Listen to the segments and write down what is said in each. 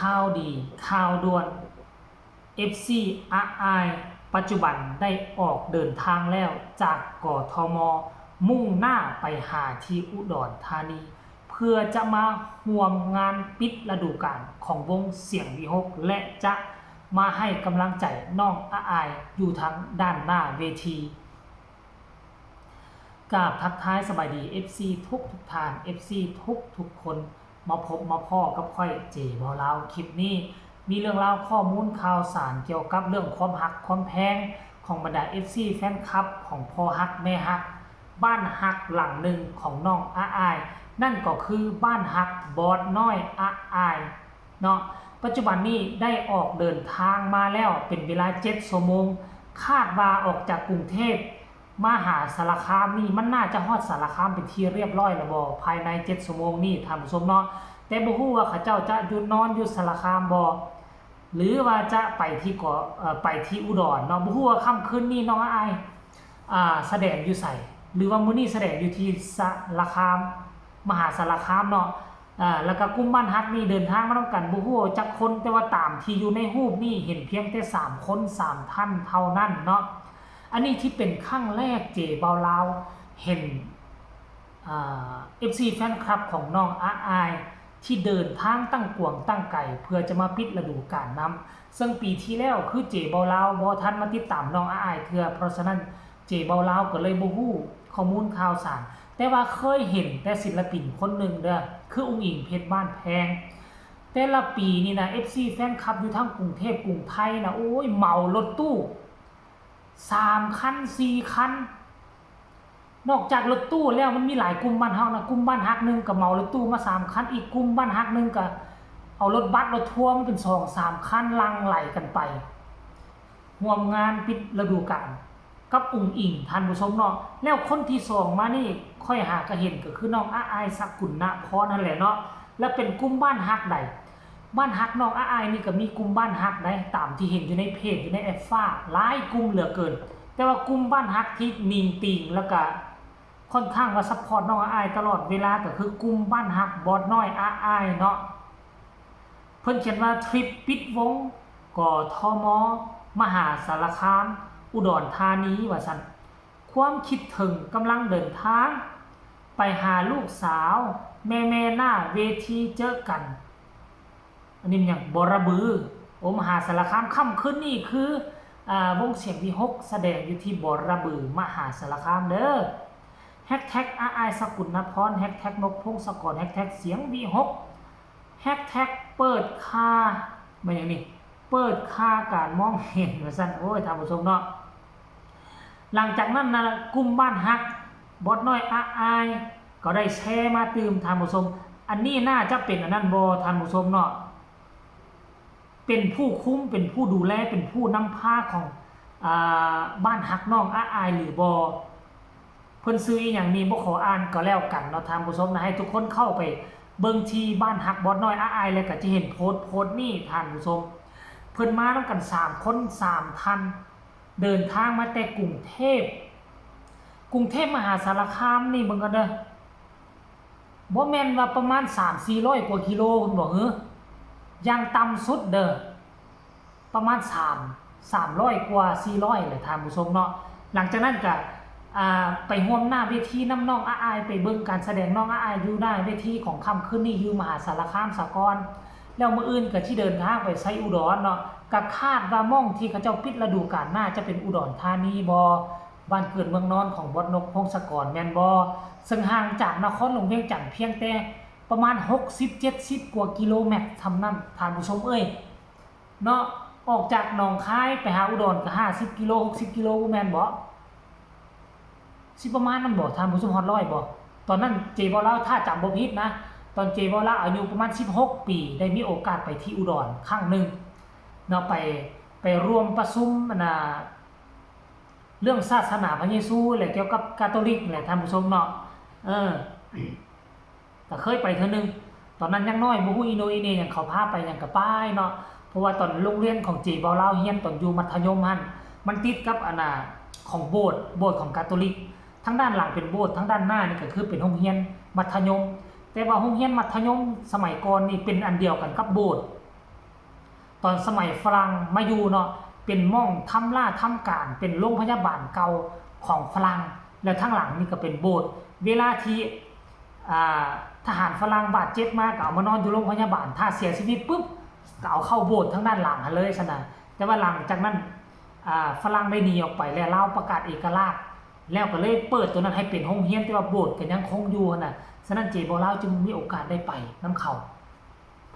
ຂ່າວດີ ຂ່າວດ່ວນ ເອັຟຊີ ອາອາຍ ປັດຈຸບັນໄດ້ອອກເດີນທາງແລ້ວຈາກ ກທມ ມຸ່ງໜ້າໄປຫາທີ່ອຸດອນທານີ ເພື່ອຈະມາຮ່ວມງານປິດລະດູການຂອງວົງສຽງວີຫົກ ແລະ ຈະມາໃຫ້ກຳລັງໃຈນ້ອງອາອາຍຢູ່ທາງດ້ານໜ້າເວທີ. ກາບທັກທາຍສະບາຍດີ ເອັຟຊີ ທຸກໆທ່ານ ເອັຟຊີ ທຸກໆຄົນ ມາພົບມາພໍ້ກັບຂ້ອຍ ເຈ ເບົາລາວ. ຄລິບນີ້ມີເລື່ອງລາວ ຂໍ້ມູນຂ່າວສານກ່ຽວກັບເລື່ອງຄວາມຮັກຄວາມແພງຂອງບັນດາ ເອັຟຊີ ແຟນຄລັບຂອງພໍ່ຮັກແມ່ຮັກ ບ້ານຮັກຫຼັງໜຶ່ງຂອງນ້ອງອາອາຍ ນັ້ນກໍຄືບ້ານຮັກບອດນ້ອຍອາອາຍ ເນາະ. ປັດຈຸບັນນີ້ໄດ້ອອກເດີນທາງມາແລ້ວເປັນເວລາເຈັດຊົ່ວໂມງ, ຄາດວ່າອອກຈາກກຸງເທບມະຫາສາລະຄາມນີ້ ມັນໜ້າຈະຮອດສາລະຄາມເປັນທີ່ຮຽບຮ້ອຍແລ້ວບໍ່ ພາຍໃນເຈັດຊົ່ວໂມງນີ້ ທ່ານຜູ້ຊົມເນາະ. ແຕ່ບໍ່ຮູ້ວ່າເຂົາເຈົ້າຈະຢຸດນອນຢູ່ສາລະຄາມບໍ່ ຫຼືວ່າຈະໄປທີ່ ເກາະ ເອີ ໄປທີ່ອຸດອນເນາະ. ບໍ່ຮູ້ວ່າຄ່ຳຄືນນີ້ນ້ອງອາອາຍ ອ່າ ສະແດງຢູ່ໃສ ຫຼືວ່າມື້ນີ້ສະແດງຢູ່ທີ່ສາລະຄາມ ມະຫາສາລະຄາມເນາະ. ອ່າ ແລ້ວກະກຸ່ມບ້ານຮັກນີ້ເດີນທາງມານຳກັນ ບໍ່ຮູ້ວ່າຈັກຄົນ ແຕ່ວ່າຕາມທີ່ຢູ່ໃນຮູບນີ້ເຫັນພຽງແຕ່ສາມຄົນ ສາມທ່ານເທົ່ານັ້ນເນາະ. ອັນນີ້ທີ່ເປັນຄັ້ງແລກ ເຈ ເບົາລາວ ເຫັນ ອ່າ ເອັຟຊີ ແຟນຄລັບຂອງນ້ອງອາອາຍ ທີ່ເດີນທາງຕັ້ງກວາງຕັ້ງໄກເພື່ອຈະມາປິດລະດູການນຳ. ເຊິ່ງປີທີ່ແລ້ວຄື ເຈ ເບົາລາວ ບໍ່ທັນມາຕິດຕາມນ້ອງອາອາຍເທື່ອ, ເພາະສະນັ້ນ ເຈ ເບົາລາວ ກໍເລີຍບໍ່ຮູ້ຂໍ້ມູນຂ່າວສານ, ແຕ່ວ່າເຄີຍເຫັນແຕ່ສິນລະປິນຄົນໜຶ່ງເດີ້ ຄື ອຸ້ງອິງ ເພັດບ້ານແພງ. ແຕ່ລະປີນີ້ນະ ເອັຟຊີ ແຟນຄລັບຢູ່ທາງກຸງເທບ ກຸງໄທນະ ໂອ້ຍ ເໝົາລົດຕູ້ສາມຄັນ ສີ່ຄັນ. ນອກຈາກລົດຕູ້ແລ້ວ ມັນມີຫຼາຍກຸ່ມບ້ານເຮົານະ, ກຸ່ມບ້ານຮັກໜຶ່ງກໍເໝົາລົດຕູ້ມາສາມຄັນ, ອີກກຸ່ມບ້ານຮັກໜຶ່ງກໍເອົາລົດບັສລົດທົວມາເປັນສອງສາມຄັນ ຫຼັ່ງໄຫຼກັນໄປຮ່ວມງານປິດລະດູການກັບອຸ້ງອິງ ທ່ານຜູ້ຊົມເນາະ. ແລ້ວຄົນທີສອງມານີ້ ຂ້ອຍຫາກະເຫັນກໍຄືນ້ອງອາອາຍ ສະກຸນນະພອນ ຫັ້ນແຫຼະເນາະ. ແລ້ວເປັນກຸ່ມບ້ານຮັກໃດ? ບ້ານຮັກນ້ອງອາອາຍນີ້ກໍມີກຸ່ມບ້ານຮັກໃດ໋ ຕາມທີ່ເຫັນຢູ່ໃນເພຈ ຢູ່ໃນແອັບຟ້າ ຫຼາຍກຸ່ມເຫຼືອເກີນ. ແຕ່ວ່າກຸ່ມບ້ານຮັກທີ່ໜິງຕິງ ແລ້ວກະຄ່ອນຂ້າງວ່າຊັບພອດນ້ອງອາອາຍຕະຫຼອດເວລາ ກໍຄືກຸ່ມບ້ານຮັກບອດນ້ອຍອາອາຍເນາະ. ເພິ່ນຂຽນວ່າ ທຣິບປິດວົງ ກທມ ມະຫາສາລະຄາມ ອຸດອນທານີ ວ່າຊັ້ນ. ຄວາມຄິດເຖິງກຳລັງເດີນທາງໄປຫາລູກສາວ ແມ່ໆ ໜ້າເວທີເຈີກັນ. ອັນນີ້ມັນຫຍັງ? ບໍລະບື ໂອ ມະຫາສາລະຄາມ. ຄ່ຳຄືນນີ້ຄື ອ່າ ວົງສຽງວີຫົກ ສະແດງຢູ່ທີ່ບໍລະບື ມະຫາສາລະຄາມເດີ້. ແຮັກແທັກ ອາອາຍ ສະກຸນນະພອນ, ແຮັກແທັກ ນົກ ພົງສະກອນ, ແຮັກແທັກ ສຽງວີຫົກ, ແຮັກແທັກ ເປີດຄ່າ ແມ່ນຫຍັງນີ້? ເປີດຄ່າການມອງເຫັນ ວ່າຊັ້ນ. ໂອ້ຍ ທ່ານຜູ້ຊົມເນາະ. ຫຼັງຈາກນັ້ນນະ ກຸ່ມບ້ານຮັກບອດນ້ອຍອາອາຍ ກໍໄດ້ແຊມາຕື່ມ ທ່ານຜູ້ຊົມ. ອັນນີ້ໜ້າຈະເປັນອັນນັ້ນບໍ່ ທ່ານຜູ້ຊົມເນາະ? ເປັນຜູ້ຄຸມ ເປັນຜູ້ດູແລ ເປັນຜູ້ນຳພາຂອງ ອ່າ ບ້ານຮັກນ້ອງອາອາຍຫຼືບໍ່? ເພິ່ນຊື່ອີ່ຫຍັງນີ້ບໍ່ຂໍອ່ານກໍແລ້ວກັນເນາະທ່ານຜູ້ຊົມນະ. ໃຫ້ທຸກຄົນເຂົ້າໄປເບິ່ງທີ່ບ້ານຮັກບອດນ້ອຍອາອາຍ ແລ້ວກໍຈະເຫັນໂພສ ໂພສນີ້ ທ່ານຜູ້ຊົມ. ເພິ່ນມານຳກັນສາມຄົນ ສາມທ່ານ ເດີນທາງມາແຕ່ກຸງເທບ ກຸງເທບມະຫາສາລະຄາມນີ້ ເບິ່ງກ່ອນເດີ້. ບໍ່ແມ່ນວ່າປະມານສາມສີ່ຮ້ອຍກວ່າກິໂລພຸ້ນບໍ່ຫື? ຢ່າງຕ່ຳສຸດເດີ້ ປະມານສາມ ສາມຮ້ອຍກວ່າ ສີ່ຮ້ອຍແຫຼະທ່ານຜູ້ຊົມເນາະ. ຫຼັງຈາກນັ້ນກະ ອ່າ ໄປຮ່ວມໜ້າເວທີນຳນ້ອງອາອາຍ ໄປເບິ່ງການສະແດງນ້ອງອາອາຍຢູ່ໜ້າເວທີຂອງຄ່ຳຄືນນີ້ຢູ່ມະຫາສາລະຄາມສາກ່ອນ. ແລ້ວມື້ອື່ນກະຊິເດີນທາງໄປໄຊອຸດອນເນາະ. ກະຄາດວ່າໝ່ອງທີ່ເຂົາເຈົ້າປິດລະດູການໜ້າຈະເປັນອຸດອນທານີບໍ່? ບ້ານເກີດເມືອງນອນຂອງບອດນົກ ພົງສະກອນ ແມ່ນບໍ່? ເຊິ່ງຫ່າງຈາກນະຄອນຫຼວງວຽງຈັນພຽງແຕ່ປະມານຫົກສິບ ເຈັດສິບກວ່າກິໂລແມັດສ່ຳນັ້ນ ທ່ານຜູ້ຊົມເອີຍ ເນາະ. ອອກຈາກໜອງຄາຍໄປຫາອຸດອນກໍຫ້າສິບກິໂລ ຫົກສິບກິໂລ ບໍ່ແມ່ນບໍ່? ຊິປະມານນັ້ນບໍ່ ທ່ານຜູ້ຊົມ? ຮອດຮ້ອຍບໍ່? ຕອນນັ້ນເຈເວົ້າລາວ ຖ້າຈຳບໍ່ຜິດນະ ຕອນເຈເວົ້າລາວອາຍຸປະມານສິບຫົກປີ ໄດ້ມີໂອກາດໄປທີ່ອຸດອນຄັ້ງໜຶ່ງເນາະ ໄປ ໄປຮ່ວມປະຊຸມ ອັນນ່າ ເລື່ອງສາສະໜາພະເຢຊູ ແລະ ກ່ຽວກັບກາໂຕລິກແຫຼະທ່ານຜູ້ຊົມເນາະ. ເອີ ກໍເຄີຍໄປເທື່ອໜຶ່ງ ຕອນນັ້ນຍັງນ້ອຍ ບໍ່ຮູ້ອີໂໜ່ອີເໜ່ຫຍັງ ເຂົາພາໄປຫຍັງກໍໄປເນາະ. ເພາະວ່າຕອນໂຮງຮຽນຂອງເຈເວົ້າລາວຮຽນຕອນຢູ່ມັດທະຍົມຫັ້ນ ມັນຕິດກັບ ອັນນ່າ ຂອງໂບດ ໂບດຂອງກາໂຕລິກ. ທາງດ້ານຫຼັງເປັນໂບດ ທາງດ້ານໜ້ານີ້ກໍຄືເປັນໂຮງຮຽນມັດທະຍົມ. ແຕ່ວ່າໂຮງຮຽນມັດທະຍົມສະໄໝກ່ອນນີ້ເປັນອັນດຽວກັນກັບໂບດ ຕອນສະໄໝຝຣັ່ງມາຢູ່ເນາະ ເປັນໝ່ອງທຳລາທຳການ ເປັນໂຮງພະຍາບານເກົ່າຂອງຝຣັ່ງ ແລ້ວທາງຫຼັງນີ້ກໍເປັນໂບດ. ເວລາທີ່ ອ່າ ທະຫານຝຣັ່ງບາດເຈັບມາ ກໍເອົາມານອນຢູ່ໂຮງພະຍາບານ ຖ້າເສຍຊີວິດປຶບ ກໍເອົາເຂົ້າໂບດທາງດ້ານຫຼັງຫັ້ນເລີຍຊັ້ນນະ. ແຕ່ວ່າຫຼັງຈາກນັ້ນ ອ່າ ຝຣັ່ງໄດ້ໜີອອກໄປ ແລະ ລາວປະກາດເອກະລາດ ແລ້ວກໍເລີຍເປີດໂຕນັ້ນໃຫ້ເປັນໂຮງຮຽນ ແຕ່ວ່າໂບດກໍຍັງຄົງຢູ່ຫັ້ນນະ. ສະນັ້ນເຈບໍ່ລາວຈຶ່ງມີໂອກາດໄດ້ໄປນຳເຂົາ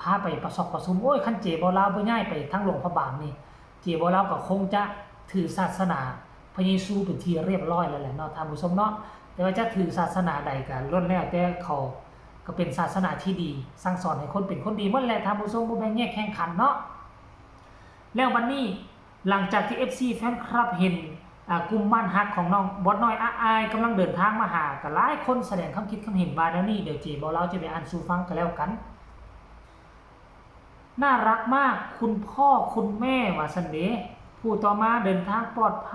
ພາໄປປະຊອກປະຊຸມ. ໂອ້ຍ ຄັນເຈບໍ່ລາວບໍ່ຍ້າຍໄປທາງຫຼວງພະບາງນີ້ ເຈບໍ່ລາວກໍຄົງຈະຖືສາສະໜາພະເຢຊູເປັນທີ່ຮຽບຮ້ອຍແລ້ວແຫຼະເນາະທ່ານຜູ້ຊົມເນາະ. ແຕ່ວ່າຈະຖືສາສະໜາໃດກໍລ້ວນແລ້ວແຕ່ເຂົາ ກໍເປັນສາສະໜາທີ່ດີ ສັ່ງສອນໃຫ້ຄົນເປັນຄົນດີໝົດແຫຼະທ່ານຜູ້ຊົມ ບໍ່ແບ່ງແຍກແຂ່ງຂັນເນາະ. ແລ້ວບັດນີ້ ຫຼັງຈາກທີ່ເອັຟຊີແຟນຄລັບເຫັນ ອ່າ ກຸ່ມບ້ານຮັກຂອງນ້ອງບອດນ້ອຍອາອາຍກຳລັງເດີນທາງມາຫາ ກໍຫຼາຍຄົນສະແດງຄຳຄິດຄຳເຫັນວ່າແນວນີ້ ດຽວເຈບໍ່ລາວຈະໄປອ່ານສູ່ຟັງກໍແລ້ວກັນ. ໜ້າລັກມາກ ຄຸນພໍ່ຄຸນແມ່ ວ່າຊັ້ນເດ. ຜູ້ຕໍ່ມາ ເດີນທາງປອດໄພ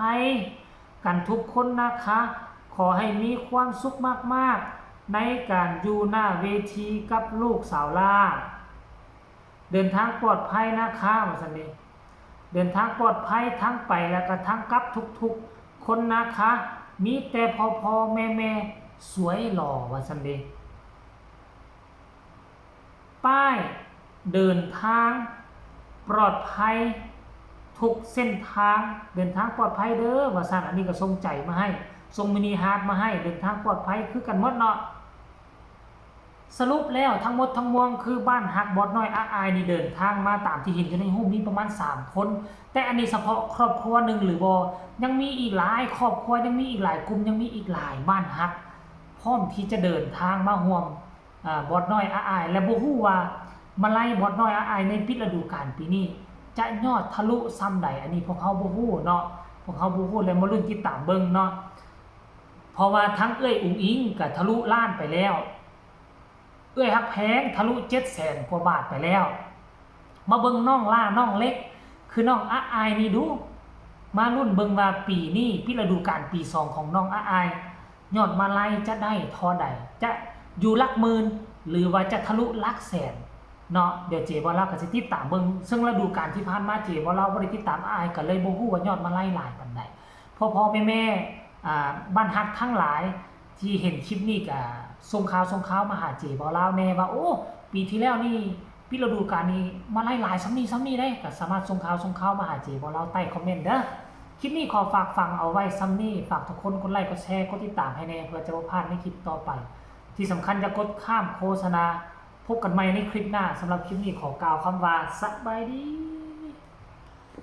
ກັນທຸກຄົນນະຄະ ຂໍໃຫ້ມີຄວາມສຸກມາກໆ ໃນການຢູ່ໜ້າເວທີກັບລູກສາວຫຼ້າ. ເດີນທາງປອດໄພນະຄະ ວ່າຊັ້ນເດ. ເດີນທາງປອດໄພທັງໄປ ແລະ ກະທັງກັບທຸກໆຄົນນະຄະ ມີແຕ່ພໍ່ໆແມ່ໆສວຍຫຼໍ່ ວ່າຊັ້ນເດ. ປ້າຍເດີນທາງປອດໄພທຸກເສັ້ນທາງ ເດີນທາງປອດໄພເດີ ວ່າຊັ້ນ. ອັນນີ້ກໍສົ່ງໃຈມາໃຫ້ ສົ່ງມິນິຮາດມາໃຫ້ ເດີນທາງປອດໄພຄືກັນໝົດເນາະ. ສະຫຼຸບແລ້ວທັງໝົດທັງມວງ ຄືບ້ານຮັກບອດນ້ອຍອາອາຍນີ້ເດີນທາງມາຕາມທີ່ເຫັນຢູ່ໃນຮູບມີປະມານສາມຄົນ ແຕ່ອັນນີ້ສະເພາະຄອບຄົວໜຶ່ງຫຼືບໍ່ ຍັງມີອີກຫຼາຍຄອບຄົວ ຍັງມີອີກຫຼາຍກຸ່ມ ຍັງມີອີກຫຼາຍບ້ານຮັກ ພ້ອມທີ່ຈະເດີນທາງມາຮ່ວມ ອາ ບອດນ້ອຍອາອາຍ ແລະ ບໍ່ຮູ້ວ່າມາໄລບອດນ້ອຍອາອາຍໃນປິດລະດູການປີນີ້ຈະຍອດທະລຸຊ່ຳໃດ ອັນນີ້ພວກເຮົາບໍ່ຮູ້ເນາະ ພວກເຮົາບໍ່ຮູ້ ແລະ ມາລຸ້ນຕິດຕາມເບິ່ງເນາະ. ເພາະວ່າທັງເອື້ອຍອຸງອິງກໍທະລຸລ້ານໄປແລ້ວ ເອື້ອຍຮັກແພງທະລຸເຈັດແສນກວ່າບາດໄປແລ້ວ. ມາເບິ່ງນ້ອງຫຼ້ານ້ອງເລັກ ຄືນ້ອງອາອາຍນີ້ດູ ມາລຸ້ນເບິ່ງວ່າປີນີ້ ປິດລະດູການປີສອງຂອງນ້ອງອາອາຍ ຍອດມາໄລຈະໄດ້ທໍ່ໃດ ຈະຢູ່ຫຼັກໝື່ນ ຫຼືວ່າຈະທະລຸຫຼັກແສນເນາະ. ດຽວເຈບໍ່ລາວກໍຊິຕິດຕາມເບິ່ງ ເຊິ່ງລະດູການທີ່ຜ່ານມາເຈບໍ່ລາວບໍ່ໄດ້ຕິດຕາມອາອາຍ ກໍເລີຍບໍ່ຮູ້ວ່າຍອດມາໄລຫຼາຍປານໃດ. ພໍ່ໆແມ່ໆ ອາ ບ້ານຮັກທັງຫຼາຍ ທີ່ເຫັນຄລິບນີ້ກະສົ່ງຂ່າວ ສົ່ງຂ່າວມາຫາເຈບໍ່ລາວແດ່ວ່າ ໂອ້ ປີທີ່ແລ້ວນີ້ ປິດລະດູການນີ້ມາໄລຫຼາຍສ່ຳນີ້ສ່ຳນີ້ເດ້ ກະສາມາດສົ່ງຂ່າວ ສົ່ງຂ່າວມາຫາເຈບໍ່ລາວໃຕ້ຄອມເມັນເດີ. ຄລິບນີ້ຂໍຝາກຝັງເອົາໄວ້ສ່ຳນີ້ ຝາກທຸກຄົນກົດໄລ ກົດແຊ ກົດຕິດຕາມໃຫ້ແດ່ ເພື່ອຈະບໍ່ພາດໃນຄລິບຕໍ່ໄປ. ທີ່ສຳຄັນຢ່າກົດຂ້າມໂຄສະນາ. ພົບກັນໃໝ່ໃນຄລິບໜ້າ. ສຳລັບຄລິບນີ້ຂໍກ່າວຄຳວ່າ ສະບາຍດີ.